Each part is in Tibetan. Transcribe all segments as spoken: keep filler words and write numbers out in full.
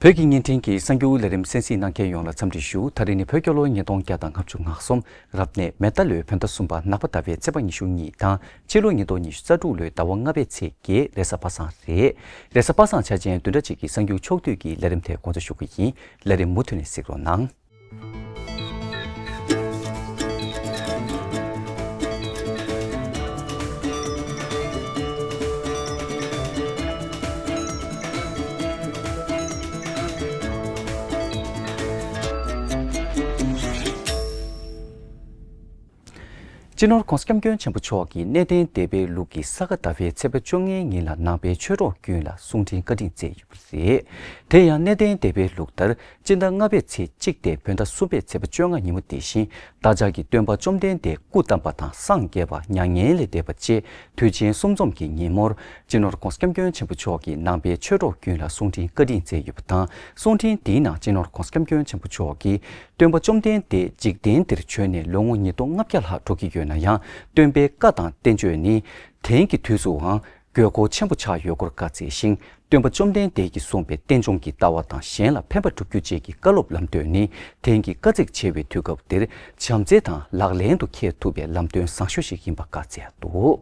བོད་ཀྱི་བརྙན་འཕྲིན་གྱི་གསར་འགྱུར་ལས་རིམ་གསན་གཟིགས་གནང་མཁན་ཡོངས་ལ་འཚམས་འདྲི་ཞུ། ད་རེས་ནི་བོད་རྒྱལ་ལོ་ཉིས་སྟོང་བརྒྱ་དང་ལྔ་བཅུ་ང་གསུམ་རབ་གནས་མེ་རྟ་ལོའི་བོད་ཟླ་གསུམ་པ་ནག་པ་ཟླ་བའི་ཚེས་པ་ཉི་ཤུ་གཉིས་དང་ཕྱི་ལོ་ཉིས་སྟོང་ཉི་ཤུ་རྩ་དྲུག་ལོའི་ཟླ་བ་ལྔ་པའི་ཚེས་བརྒྱད་རེས་གཟའ་པ་སངས་རེད། རེས་གཟའ་པ་སངས་འཆར་ཅན་བདུན་ཕྲག་གཅིག་གི་གསར་འགྱུར་ཕྱོགས་བསྡུས་ཀྱི་ལས་རིམ་དེ་འགོ་འཛུགས་ཞུ་གི་ཡིན། ལས་རིམ་མུ་མཐུད་ནས་གཟིགས་རོགས་གནང་། སྤྱི་ནོར་༸གོང་ས་༸སྐྱབས་མགོན་ཆེན་པོ་མཆོག་གིས་གནས་བརྟན་སྡེ་པའི་ལུགས་ཀྱི་ས་ག་ཟླ་བའི་ཚེས་པ་བཅོ་ལྔའི་ཉིན་ལ་ནང་པའི་ཆོས་གྲོགས་ཀུན་ལ་གསུང་འཕྲིན་བཀའ་དྲིན་སྩལ་ཡོད་པ་རེད། དེ་ཡང་གནས་བརྟན་སྡེ་པའི་ལུགས་ལྟར་སྤྱི་ཟླ་ལྔ་པའི་ཚེས་གཅིག་སྟེ་བོད་ཟླ་གསུམ་པའི་ཚེས་པ་བཅོ་ལྔ་ཉིན་མོ་དེ་བཞིན་བདག་ཅག་གི་སྟོན་པ་བཅོམ་ལྡན་འདས་སྐུ་བལྟམས་པ་དང་སངས་རྒྱས་པ་མྱ་ངན་ལས་འདས་པ་བཅས་དུས་ཆེན་གསུམ་འཛོམས་ཀྱི་ཉིན་མོར་སྤྱི་ནོར་༸གོང་ས་༸སྐྱབས་མགོན་ཆེན་པོ་མཆོག་གིས་ནང་པའི་ཆོས་གྲོགས་ཀུན་ལ་གསུང་འཕྲིན་བཀའ་དྲིན་སྩལ་ཡོད་པ་དང་། གསུང་འཕྲིན་འདིའི་ནང་སྤྱི་ནོར་༸གོང་ས་༸སྐྱབས་མགོན་ཆེན་པོ་མཆོག་གིས། སྟོན་པ་བཅོམ་ལྡན་འདས་འཇིག་རྟེན་འདིར་བྱོན་ནས་ལོ་ངོ་ཉིས་སྟོང་ལྔ་བརྒྱ་ལྷག་འགྲོ་གི་ཡོད་ན་ཡང་། སྟོན་པའི་བཀའ་དང་བསྟན་བཅོས་ནི། དེང་གི་དུས་སུའང་དགོས་མཁོ་ཆེན་པོ་ཆགས་ཡོད་སྐོར་བཀའ་སྩལ་ཞིང་། སྟོན་པ་བཅོམ་ལྡན་འདས་ཀྱིས་གསུངས་པའི་རྟེན་འབྱུང་གི་ལྟ་བ་དང་གཞན་ལ་ཕན་པ་བསྒྲུབ་རྒྱུ་བཅས་ཀྱི་བཀའ་སློབ་ལམ་སྟོན་ནི། དེང་གི་དཀའ་ཚེགས་ཆེ་བའི་དུས་སྐབས་འདིར་བྱམས་བརྩེ་དང་ལག་ལེན་དུ་འཁེལ་ཐུབ་པའི་ལམ་སྟོན་བཟང་ཤོས་ཤིག་ཡིན་པ་བཀའ་སྩལ་འདུག།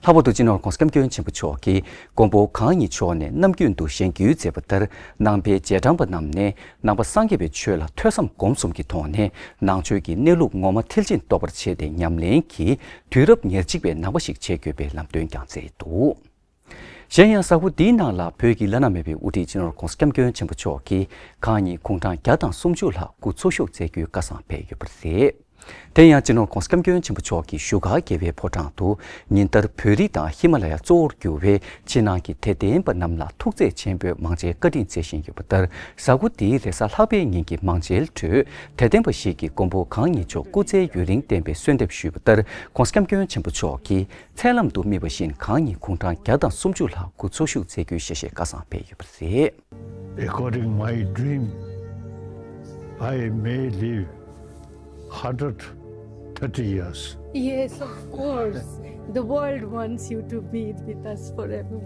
ལྷག་པར་དུ་སྤྱི་ནོར་༸གོང་ས་༸སྐྱབས་མགོན་ཆེན་པོ་མཆོག་གིས་མགོན་པོ་གང་ཉིད་མཆོག་ནས་རྣམ་རྒྱུན་དུ་གཞེན་སྐུལ་མཛད་པ་ལྟར། ནང་པའི་རྗེས་འབྲང་པ་རྣམས་ནས་ནང་པ་སངས་རྒྱས་པའི་ཆོས་ལ་ཐོས་བསམ་སྒོམ་གསུམ་གྱི་ཐོག་ནས་ནང་ཆོས་ཀྱི་གནས་ལུགས་ངོ་མ་མཐིལ་ཕྱིན་རྟོགས་པར་བྱས་ཏེ་ཉམས་ལེན་གྱིས་དུས་རབས་ཉེར་གཅིག་པའི་ནང་པ་ཞིག་བྱེད་དགོས་པའི་ལམ་སྟོན་ཀྱང་སྩལ་འདུག། གཞན་ཡང་གཟའ་འཁོར་འདིའི་ནང་ལ་བོད་ཀྱི་བླ་ན་མེད་པའི་དབུ་ཁྲིད་སྤྱི་ནོར་༸གོང་ས་༸སྐྱབས་མགོན་ཆེན་པོ་མཆོག་གིས་གང་ཉིད་དགུང་གྲངས་བརྒྱ་དང་སུམ་ཅུ་ལྷག་སྐུ་འཚོ་བཞུགས་མཛད་རྒྱུའི་བཀའ་བཟང་ཕེབས་ཡོད་པ་རེད། དེ་ཡང་སྤྱི་ནོར་༸གོང་ས་༸སྐྱབས་མགོན་ཆེན་པོ་མཆོག་གིས་བཞུགས་སྒར་རྒྱལ་བའི་ཕོ་བྲང་དུ་ཉིན་ལྟར་བོད་རིགས་དང་ཧི་མ་ལ་ཡ་གཙོ་བོར་གྱུར་བའི་ཕྱི་ནང་གི་དད་ལྡན་པ་རྣམས་ལ་ཐུགས་བརྩེ་ཆེན་པོས་མང་མཇལ་བཀའ་དྲིན་སྩལ་བཞིན་ཡོད་པ་ལྟར། གཟའ་འཁོར་འདིའི་རེས་གཟའ་ལྷག་པའི་ཉིན་གྱི་མང་མཇལ་ཁྲོད་དད་ལྡན་པ་ཞིག་གིས་མགོན་པོ་གང་ཉིད་མཆོག་སྐུ་ཚེ་ཡུན་རིང་བརྟན་པའི་གསོལ་འདེབས་ཞུས་པ་ལྟར། ༸གོང་ས་༸སྐྱབས་མགོན་ཆེན་པོ་མཆོག་གིས་མཚན་ལམ་དུ་དམིགས་པ་བཞིན་གང་ཉིད་དགུང་གྲངས་བརྒྱ་དང་སུམ་ཅུ་ལྷག་སྐུ་འཚོ་བཞུགས་མཛད་རྒྱུའི་ཞལ་བཞེས་བཀའ་བཟང་ཕེབས་ཡོད་པ་རེད། According my dream, I may live hundred thirty years. Yes, of course. The world wants you to be with us forever.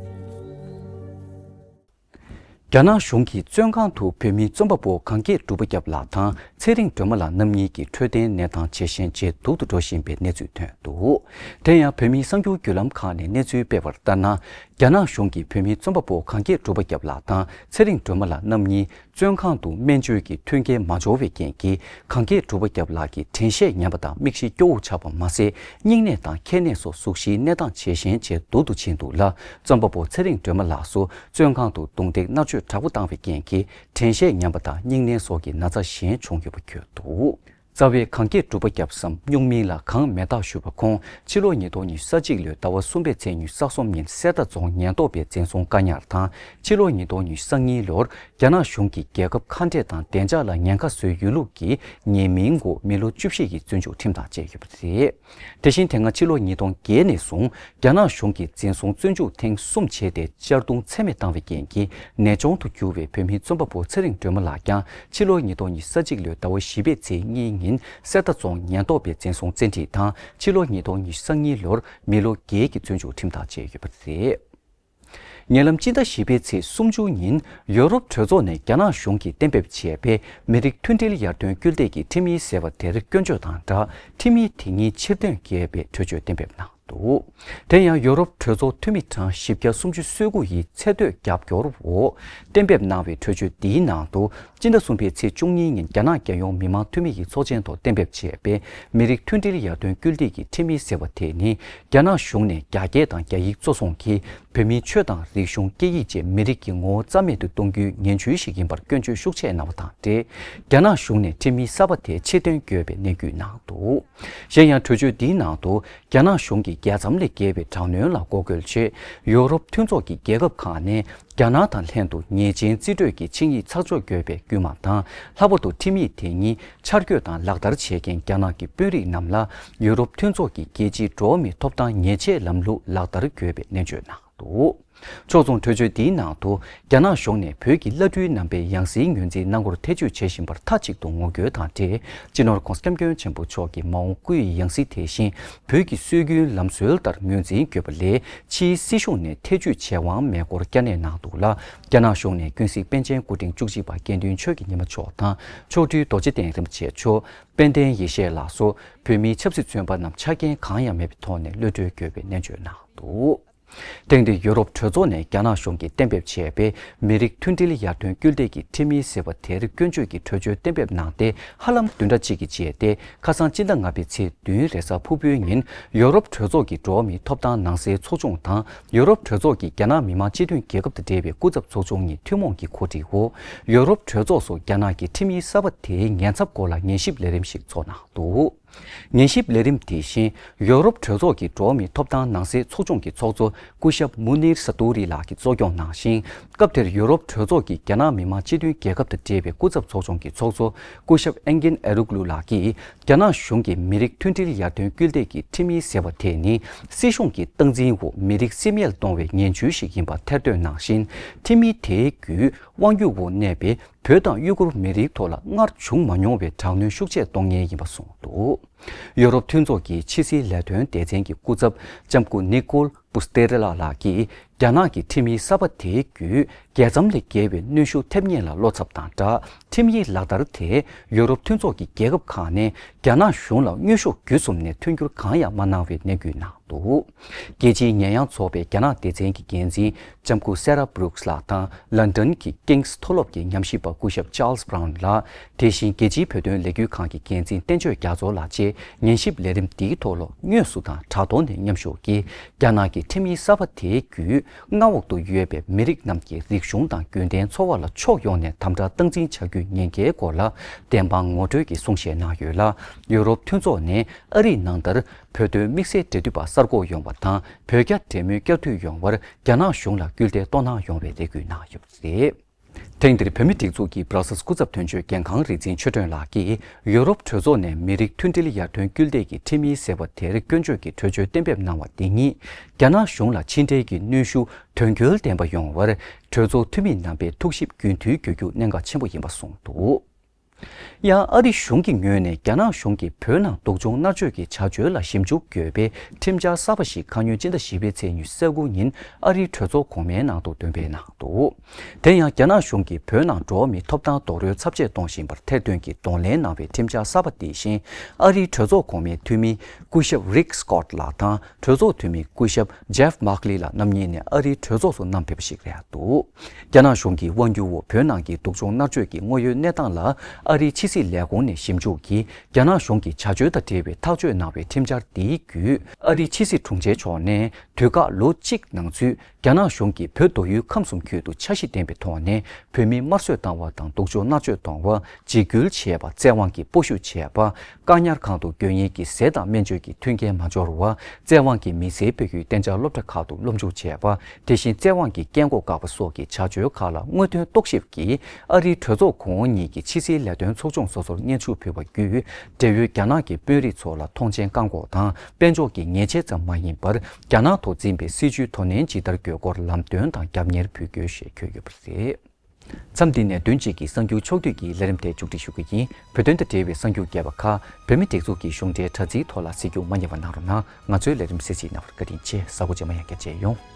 རྒྱ་ནག་གཞུང་གིས་བཙོན་ཁང་དུ་བོད་མི་རྩོམ་པ་པོ་གངས་སྐྱིད་གྲུབ་པ་སྐྱབས་ལགས་དང་ཚེ་རིང་སྒྲོལ་མ་ལགས་རྣམ་གཉིས་ཀྱི་འཕྲོད་བསྟེན་གནས་སྟངས་ཇེ་ཞན་ཇེ་སྡུག་ཏུ་འགྲོ་བཞིན་པའི་གནས་ཚུལ་ཐོན་འདུག། དེ་ཡང་བོད་མིའི་གསར་འགྱུར་བརྒྱུད་ལམ་ཁག་ནས་གནས་ཚུལ་སྤེལ་བར་ལྟར་ན། རྒྱ་ནག་གཞུང་གིས་བོད་མིའི་རྩོམ་པ་པོ་གངས་སྐྱིད་གྲུབ་པ་སྐྱབས་ལགས་དང་ཚེ་རིང་སྒྲོལ་མ་ལགས་རྣམ་གཉིས་བཙོན་ཁང་དུ་སྨན་བཅོས་ཀྱི་མཐུན་རྐྱེན་མ་འབྱོར་བའི་རྐྱེན་གྱིས། གངས་སྐྱིད་གྲུབ་པ་སྐྱབས་ལགས་ཀྱིས་དྲན་ཤེས་ཉམས་པ་དང་མིག་ཤེལ་སྐྱོ་བོ་ཆགས་པ་མ་ཟད། སྙིང་ནད་དང་མཁལ་ནད་སོགས་གཟུགས་གཞིའི་གནས་སྟངས་ཇེ་ཞན་ཇེ་སྡུག་ཏུ་ཕྱིན་འདུག་ལ། རྩོམ་པ་པོ་ཚེ་རིང་སྒྲོལ་མ་ལགས་སུ་བཙོན་ཁང་དུ་རྡུང་རྡེག་མནར་གཅོད་དྲག་པོ་བཏང་བའི་རྐྱེན་གྱིས་དྲན་ཤེས་ཉམས་པ་དང་སྙིང་ནད་སོགས་ཀྱི་ན་ཚ་གཞན་བྱུང་ཡོད་པ་བརྗོད་འདུག། རྩ་བའི་གངས་སྐྱིད་གྲུབ་པ་སྐྱབས་སམ་སྨྱུག་མིང་ལ་གངས་མེ་སྟག་ཞུ་བ་ཁོང་ཕྱི་ལོ་ཉིས་སྟོང་ཉི་ཤུ་རྩ་གཅིག་ལོའི་ཟླ་བ་གསུམ་པའི་ཚེས་ཉི་ཤུ་རྩ་གསུམ་ཉིན་གསེར་རྟ་རྫོང་ཉེན་རྟོག་པས་འཛིན་བཟུང་བཀག་ཉར་དང་། ཕྱི་ལོ་ཉིས་སྟོང་ཉི་ཤུ་རྩ་གཉིས་ལོར་རྒྱ་ནག་གཞུང་གིས་རྒྱལ་ཁབ་མཁའ་འདྲེན་དང་བདེ་འཇགས་ལ་ཉེན་ཁ་བཟོའི་ཡོད་ལུགས་ཀྱི་ཉེས་མིང་འོག་མི་ལོ་བཅུ་བཞི་ཡི་བཙོན་འཇུག་ཁྲིམས་ཐག་བཅད་ཡོད་པ་རེད། དེ་བཞིན་དེ་སྔ་ཕྱི་ལོ་ཉིས་སྟོང་བརྒྱད་ནས་བཟུང་རྒྱ་ནག་གཞུང་གིས་འཛིན་བཟུང་བཙོན་འཇུག་ཐེངས་གསུམ་བྱས་ཏེ་གཅར་རྡུང་ཚད་མེད་བཏང་བའི་རྐྱེན་གྱིས་ནད་གཅོང་དུ་གྱུར་བའི་བོད་མིའི་རྩོམ་པ་པོ་ཚེ་རིང་སྒྲོལ་མ་ལགས་ཀྱང་ཕྱི་ལོ་ཉིས་སྟོང་ཉི་ཤུ་རྩ་གཅིག་ལོའི་ཟླ་བ་བཞི་པའི་ཚེས་གཉིས་ཉིན་གསེར་རྟ་རྫོང་ཉེན་རྟོག་པས་འཛིན་བཟུང་བཙན་ཁྲིད་དང་ཕྱི་ལོ་ཉིས་སྟོང་ཉི་ཤུ་རྩ་གཉིས་ལོར་མི་ལོ་བརྒྱད་ཀྱི་བཙོན་འཇུག་ཁྲིམས་ཐག་བཅད་ཡོད་པ་རེད། ཉེ་ལམ་སྤྱི་ཟླ་བཞི་པའི་ཚེས་སུམ་ཅུ་ཉིན་ཡོ་རོབ་གྲོས་ཚོགས་ནས་རྒྱ་ནག་གཞུང་གིས་གཏན་འབེབས་བྱས་པའི་མི་རིགས་མཐུན་སྒྲིལ་ཡར་ཐོན་སྐུལ་འདེད་ཀྱི་ཁྲིམས་ཡིག་ཟེར་བ་དེར་སྐྱོན་བརྗོད་དང་སྦྲགས་ཁྲིམས་ཡིག་དེ་ཉིད་ཕྱིར་འདོན་བྱེད་པའི་གྲོས་ཆོད་གཏན་འབེབས་གནང་འདུག། དེ་ཡང་ཡོ་རོབ་གྲོས་ཚོགས་འཐུས་མི་གྲངས་བཞི་བརྒྱ་སུམ་ཅུ་སོ་དགུ་ཡིས་ཚད་མཐོའི་རྒྱབ་སྐྱོར་འོག་གཏན་འབེབས་གནང་བའི་གྲོས་ཆོད་འདིའི་ནང་དུ། སྤྱི་ཟླ་གསུམ་པའི་ཚེས་བཅུ་གཉིས་ཉིན་རྒྱ་ནག་རྒྱལ་ཡོངས་མི་དམངས་འཐུས་མི་ཡི་ཚོགས་ཆེན་ཐོག་གཏན་འབེབས་བྱས་པའི་མི་རིགས་མཐུན་སྒྲིལ་ཡར་ཐོན་སྐུལ་འདེད་ཀྱི་ཁྲིམས་ཡིག་ཟེར་བ་དེ་ནི་རྒྱ་ནག་གཞུང་ནས་རྒྱ་སྐད་དང་རྒྱ་ཡིག་གཙོ་བཟུང་གིས་བོད་མིའི་ཆོས་དང་རིག་གཞུང་སྐད་ཡིག་བཅས་མི་རིགས་ཀྱི་ངོ་བོ་རྩ་མེད་དུ་གཏོང་རྒྱུའི་ངན་བྱུས་ཤིག་ཡིན་པར་སྐྱོན་བརྗོད་ཤུགས་ཆེ་གནང་བ་དང་འབྲེལ། རྒྱ་ནག་གཞུང་ནས་ཁྲིམས་ཡིག་གསར་པ་དེ་ཕྱིར་འདོན་དགོས་པའི་གནད་སྐུལ་གནང་འདུག། གཞན་ཡང་གྲོས་ཆོད་འདིའི་ནང་དུ། རྒྱ་ནག་གཞུང་གིས་རྒྱལ་མཚམས་ལས་བརྒལ་བའི་དྲག་གནོན་ལ་འགོག་རྒོལ་ཆེད། ཡོ་རོབ་མཐུན་ཚོགས་ཀྱི་རྒྱལ་ཁབ་ཁག་ནས་རྒྱ་ནག་དང་ལྷན་དུ་ཉེས་ཅན་རྩིས་སྤྲོད་ཀྱི་ཆིངས་ཡིག་ཚགས་ཚུད་དགོས་པའི་སྐུལ་མ་དང་། ལྷག་པར་དུ་ཁྲིམས་ཡིག་དེ་ཉིད་འཆར་འགོད་དང་ལག་བསྟར་བྱེད་མཁན་རྒྱ་ནག་གི་དཔོན་རིགས་རྣམས་ལ་ཡོ་རོབ་མཐུན་ཚོགས་ཀྱི་རྒྱལ་སྤྱིའི་འགྲོ་བ་མིའི་ཐོབ་ཐང་ཉེས་ཆད་ལམ་ལུགས་ལག་བསྟར་དགོས་པའི་ནན་བརྗོད་གནང་ འདུག་ཕྱོགས་མཚུངས་གྲོས་ཆོད་འདིའི་ནང་དུ། རྒྱ་ནག་གཞུང་ནས་བོད་ཀྱི་བླ་སྤྲུལ་རྣམ་པའི་ཡང་སྲིད་ངོས་འཛིན་གནང་སྐོར་ཐེ་བྱུས་བྱེད་བཞིན་པར་མཐའ་གཅིག་ཏུ་ངོ་རྒོལ་དང་འབྲེལ། སྤྱི་ནོར་༧གོང་ས་༧སྐྱབས་མགོན་ཆེན་པོ་མཆོག་གི་མ་འོངས་སྐུའི་ཡང་སྲིད་དེ་བཞིན་བོད་ཀྱི་སྲོལ་རྒྱུན་ལམ་སྲོལ་ལྟར་ངོས་འཛིན་དགོས་པ་ལས། ཕྱིའི་སྲིད་གཞུང་ནས་ཐེ་བྱུས་བྱེད་དབང་མེད་སྐོར་བསྐྱར་ནན་གནང་འདུག་ལ། རྒྱ་ནག་གཞུང་ནས་ཀུན་གཟིགས་པཎ་ཆེན་སྐུ་ཕྲེང་བཅུ་གཅིག་པ་དགེ་འདུན་ཆོས་ཀྱི་ཉི་མ་མཆོག་དང་། མཆོག་སྤྲུལ་རྡོ་རྗེ་གདན་རིན་པོ་ཆེ་མཆོག་དཔལ་ལྡན་ཡེ་ཤེས་ལགས་སོགས་བོད་མིའི་ཆབ་སྲིད་བཙོན་པ་རྣམས་ཆ་རྐྱེན་གང་ཡང་མེད་པའི་ཐོག་ནས་གློད་གྲོལ་དགོས་པའི་ནན་བརྗོད་གནང་འདུག་ཐེངས་འདིར་ཡོ་རོབ་གྲོས་ཚོགས་ནས་རྒྱ་ནག་གཞུང་གིས་གཏན་འབེབས་བྱས་པའི་མི་རིགས་མཐུན་སྒྲིལ་ཡར་ཐོན་སྐུལ་འདེད་ཀྱི་ཁྲིམས་ཡིག་ཟེར་བ་དེར་སྐྱོན་བརྗོད་ཀྱི་གྲོས་ཆོད་གཏན་འབེབས་གནང་སྟེ། ཧ་ལམ་བདུན་ཕྲག་གཅིག་གི་རྗེས་ཏེ། ཁ་སང་སྤྱི་ཟླ་ལྔ་པའི་ཚེས་བདུན་རེས་གཟའ་ཕུར་བུའི་ཉིན། ཡོ་རོབ་གྲོས་ཚོགས་ཀྱི་འགྲོ་བ་མིའི་ཐོབ་ཐང་ནང་གསལ་ཚོགས་ཆུང་དང་། ཡོ་རོབ་གྲོས་ཚོགས་ཀྱི་རྒྱ་ནག་མི་དམངས་སྤྱི་མཐུན་རྒྱལ་ཁབ་དང་འབྲེལ་བའི་སྐུ་ཚབ་ཚོགས་ཆུང་གཉིས་ཐུན་མོང་གི་གོ་སྒྲིག་འོག་ཡོ་རོབ་གྲོས་ཚོགས་སུ་རྒྱ་ནག་གི་ཁྲིམས་ཡིག་གསར་པ་དེའི་ཉེན་ཚབས་སྐོར་ལ་ཉན་ཞིབ་ལས་རིམ་ཞིག་འཚོགས་གནང་འདུག་ཉན་ཞིབ་ལས་རིམ་དེ་བཞིན། ཡོ་རོབ་གྲོས་ཚོགས་ཀྱི་འགྲོ་བ་མིའི་ཐོབ་ཐང་ནང་གསལ་ཚོགས་ཆུང་གི་ཚོགས་གཙོ་སྐུ་ཞབས་མུ་ནིར་ས་ཏུ་རི་ལགས་ཀྱིས་གཙོ་སྐྱོང་གནང་ཞིང་། སྐབས་དེར་ཡོ་རོབ་གྲོས་ཚོགས་ཀྱི་རྒྱ་ནག་མི་དམངས་སྤྱི་མཐུན་རྒྱལ་ཁབ་དང་འབྲེལ་བའི་སྐུ་ཚབ་ཚོགས་ཆུང་གི་ཚོགས་གཙོ་སྐུ་ཞབས་ཨེན་གིན་ཨེ་རུག་ལུ་ལགས་ཀྱིས། རྒྱ་ནག་གཞུང་གིས་མི་རིགས་མཐུན་སྒྲིལ་ཡར་ཐོན་སྐུལ་འདེད་ཀྱི་ཁྲིམས་ཡིག་ཟེར་བ་དེ་ནི། སྲིད་གཞུང་གི་སྟངས་འཛིན་འོག་མི་རིགས་སིམ་ཡལ་གཏོང་བའི་ངན་བྱུས་ཤིག་ཡིན་པ་ཐེར་འདོན་གནང་ཞིང་། ཁྲིམས་ཡིག་དེའི་བརྒྱུད་དབང་སྒྱུར་འོག་གནས་པའི་བོད་དང་ཡུ་གུར་མི་རིགས་ཐོག་ལ་སྔར་བྱུང་མ་མྱོང་བའི་དྲག་གནོན་ཤུགས་ཆེ་གཏོང་མཁན་ཡིན་པ་གསུངས་འདུག་ཡོ་རོབ་མཐུན་ཚོགས་ཀྱི་ཕྱི་སྲིད་ལས་དོན་སྡེ་ཚན་གྱི་སྐུ་ཚབ་ལྕམ་སྐུ་ནིག་ཀོལ་པུ་སྟེ་རེ་ལ་ལགས་ཀྱིས། རྒྱ་ནག་གི་ཁྲིམས་ཡིག་གསར་པ་དེའི་བརྒྱུད། རྒྱལ་མཚམས་ལས་བརྒལ་བའི་གནོན་ཤུགས་ཐེབས་ངེས་ལ་བློ་འཚབ་དང་སྦྲགས། ཁྲིམས་ཡིག་ལག་བསྟར་དེས་ཡོ་རོབ་མཐུན་ཚོགས་ཀྱི་རྒྱལ་ཁབ་ཁག་ནས་རྒྱ་ནག་གཞུང་ལ་དངོས་ཤུགས་བརྒྱུད་གསུམ་ནས་མཐུན་འགྱུར་གང་ཡང་མ་གནང་བའི་གནས་འགུལ་གནང་འདུག་རྒྱལ་སྤྱིའི་ཉེས་ཡངས་ཚོགས་པའི་རྒྱ་ནག་སྡེ་ཚན་གྱི་འགན་འཛིན་ལྕམ་སྐུ་སེ་ར་བྷུ་རུག་སི་ལགས་དང་། ལན་ཌན་གྱི་ཀིང་སི་མཐོ་སློབ་ཀྱི་ཉམས་ཞིབ་པ་སྐུ་ཞབས་ཅཱལ་སི་བྷ་རའུན་ལགས། དེ་བཞིན་རྒྱལ་སྤྱིའི་བོད་དོན་ལས་འགུལ་ཁང་གི་འགན་འཛིན་བསྟན་ཆོས་རྒྱ་མཚོ་ལགས་བཅས་ཉན་ཞིབ་ལས་རིམ་འདིའི་ཐོག་ལ་དངོས་སུ་དང་དྲ་ཐོག་ནས་མཉམ་ཞུགས་ཀྱིས། རྒྱ་ནག་གི་ཁྲིམས་ཡིག་གསར་པ་དེའི་བརྒྱུད། མངའ་འོག་ཏུ་ཡོད་པའི་མི་རིགས་རྣམས་ཀྱི་རིག་གཞུང་དང་རྒྱུན་ལྡན་འཚོ་བ་ལ་ཕྱོགས་ཡོངས་ནས་དམ་དྲག་སྟངས་འཛིན་བྱ་རྒྱུའི་ཉེན་ཁའི་སྐོར་ལ་བདེན་དཔང་ངོ་སྤྲོད་ཀྱི་གསུང་བཤད་གནང་ཡོད་ལ། ཡུ་རོབ་མཐུན་ཚོགས་ནས་ཨ་རིའི་ནང་ལྟར་བོད་དོན་དམིགས་བསལ་འབྲེལ་མཐུད་པ་གསར་འགོད་ཡོང་བ་དང་། བོད་རྒྱ་འབྲེལ་མོལ་བསྐྱར་མཐུད་ཡོང་བར་རྒྱ་ནག་གཞུང་ལ་སྐུལ་འདེད་གཏོང་གནང་ཡོང་བའི་རེ་སྐུལ་གནང་ཡོད་པ་རེད། ཐེངས་འདིར་བོད་མིའི་སྒྲིག་འཛུགས་ཀྱི་བྷ་ར་སལ་སྐུ་ཚབ་དོན་གཅོད་རྒན་ཁང་རིག་འཛིན་ཆོས་སྒྲོན་ལགས་ཀྱིས། ཡོ་རོབ་གྲོས་ཚོགས་ནས་མི་རིགས་མཐུན་སྒྲིལ་ཡར་ཐོན་སྐུལ་འདེད་ཀྱི་ཁྲིམས་ཡིག་ཟེར་བ་དེར་སྐྱོན་བརྗོད་ཀྱི་གྲོས་ཆོད་གཏན་འབེབས་གནང་བ་འདི་ཉིད། རྒྱ་ནག་གཞུང་ལ་ཕྱི་འབྲེལ་གྱི་གནོན་ཤུགས་དོན་འཁྱོལ་ལྡན་པ་ཡོང་བར། གྲོས་ཚོགས་འཐུས་མི་རྣམ་པས་ཐུགས་ཞིབ་རྒྱུན་མཐུད་བསྐྱོད་རྒྱུ་གནད་འགག་ཆེན་པོ་ཡིན་པ་གསུངས་འདུག་ཡང་ཨ་རི་གཞུང་གི་ངོས་ནས་རྒྱ་ནག་གཞུང་གིས་བོད་ནང་སྡུག་སྦྱོང་མནར་གཅོད་ཀྱི་བྱ་སྤྱོད་ལ་ཞིབ་འཇུག་དགོས་པའི་ཁྲིམས་འཆར་གསར་པ་ཞིག་ཁ་སྔོན་སྤྱི་ཟླ་བཞི་པའི་ཚེས་ཉི་ཤུ་རྩ་དགུ་ཉིན་ཨ་རིའི་གྲོས་ཚོགས་གོང་མའི་ནང་དུ་འདོན་སྤེལ་གནང་འདུག་དེ་ཡང་རྒྱ་ནག་གཞུང་གིས་བོད་ནང་འགྲོ་བ་མིའི་ཐོབ་ཐང་རྡོག་རོལ་ཚབས་ཆེ་གཏོང་བཞིན་པར་ཐེར་འདོན་གྱིས་གདོང་ལེན་གནང་བའི་ཁྲིམས་འཆར་གསར་པ་དེ་བཞིན། ཨ་རིའི་གྲོས་ཚོགས་གོང་མའི་འཐུས་མི་སྐུ་ཞབས་རིག་སྐོད་ལགས་དང་། གྲོས་ཚོགས་འཐུས་མི་སྐུ་ཞབས་ཇེབ་མག་ལི་ལགས་རྣམ་གཉིས་ནས་ཨ་རིའི་གྲོས་ཚོགས་སུ་བསྣམས་ཕེབས་པ་ཞིག་རེད་འདུག་རྒྱ་ནག་གཞུང་གི་དབང་སྒྱུར་འོག་བོད་ནང་གི་སྡུག་སྦྱོང་མནར་གཅོད་ཀྱི་དངོས་ཡོད་གནས་སྟངས་ལ་ཨ་རིའི་ཕྱི་སྲིད་ལས་ཁུངས་ནས་ཞིབ་འཇུག་གིས། རྒྱ་ནག་གཞུང་གི་བྱ་སྤྱོད་དང་འབྲེལ་བའི་ཐག་གཅོད་གནང་བའི་ཁྲིམས་འཆར་འདིའི་བརྒྱུད། ཨ་རིའི་ཕྱི་སྲིད་དྲུང་ཆེ་མཆོག་ནས་དུས་བཀག་ལོ་གཅིག་ནང་ཚུད། རྒྱ་ནག་གཞུང་གིས་བོད་མདོ་དབུས་ཁམས་གསུམ་ཁུལ་དུ་འཆར་གཞི་ལྡན་པའི་ཐོག་ནས་བོད་མི་དམར་གསོད་བཏང་བ་དང་སྡུག་སྦྱོང་མནར་གཅོད་གཏོང་བ། འཇིགས་སྐུལ་བྱས་པ། བཙན་དབང་གིས་སྤོ་བཤུད་བྱས་པ། བཀག་ཉར་ཁང་དུ་དགོས་ངེས་ཀྱི་ཟས་དང་སྨན་བཅོས་ཀྱི་མཐུན་རྐྱེན་མ་འབྱོར་བ། བཙན་དབང་གིས་མི་སེར་སྤོ་རྒྱུའི་གཏན་འཇགས་སློབ་གྲྭ་ཁག་ཏུ་སློབ་འཇུག་བྱས་པ། དེ་བཞིན་བཙན་དབང་གིས་རྐྱེན་འགོག་བཀག་པ་སོགས་ཀྱི་བྱ་སྤྱོད་ཁག་ལ་དངོས་དོན་རྟོག་ཞིབ་ཀྱིས་ཨ་རིའི་གྲོས་ཚོགས་གོང་འོག་གཉིས་ཀྱི་ཕྱི་སྲིད་ལས་དོན་ཚོགས་ཆུང་སོ་སོར་སྙན་ཞུ་ཕུལ་བ་བརྒྱུད། འབྲེལ་ཡོད་རྒྱ་ནག་གི་དཔོན་རིགས་ཚོ་ལ་མཐོང་མཆན་བཀག་འགོག་དང་། དཔལ་འབྱོར་གྱི་ཉེས་ཆད་ཙམ་མ་ཡིན་པར། རྒྱ་ནག་ཐོག་འཛིན་པའི་སྲིད་བྱུས་དོ་ནན་ཇི་ལྟར་དགོས་སྐོར་ལམ་སྟོན་དང་རྒྱབ་གཉེར་ཕུལ་དགོས་ཞེས་བཀོད་ཡོད་པ་རེད། མཚམས་འདི་ནས་བདུན་གཅིག་གི་གསར་འགྱུར་ཕྱོགས་བསྡུས་ཀྱི་ལས་རིམ་དེ་མཇུག་སྒྲིལ་ཞུ་གི་ཡིན། བོད་དོན་དང་འབྲེལ་བའི་གསར་འགྱུར་རྒྱས་པ་ཁག་བོད་མིའི་སྒྲིག་འཛུགས་ཀྱི་གཞུང་འབྲེལ་དྲ་ཚིགས་ཐོག་ལ་གཟིགས་རྒྱུ་མ་བསྙེལ་བ་གནང་རོགས་གནང་། ང་ཚོའི་ལས་རིམ་གསན་གཟིགས་གནང་བར་བཀའ་དྲིན་ཆེ། གཟའ་འཁོར་རྗེས་མ་ཡང་བསྐྱར་མཇལ་ཡོང་།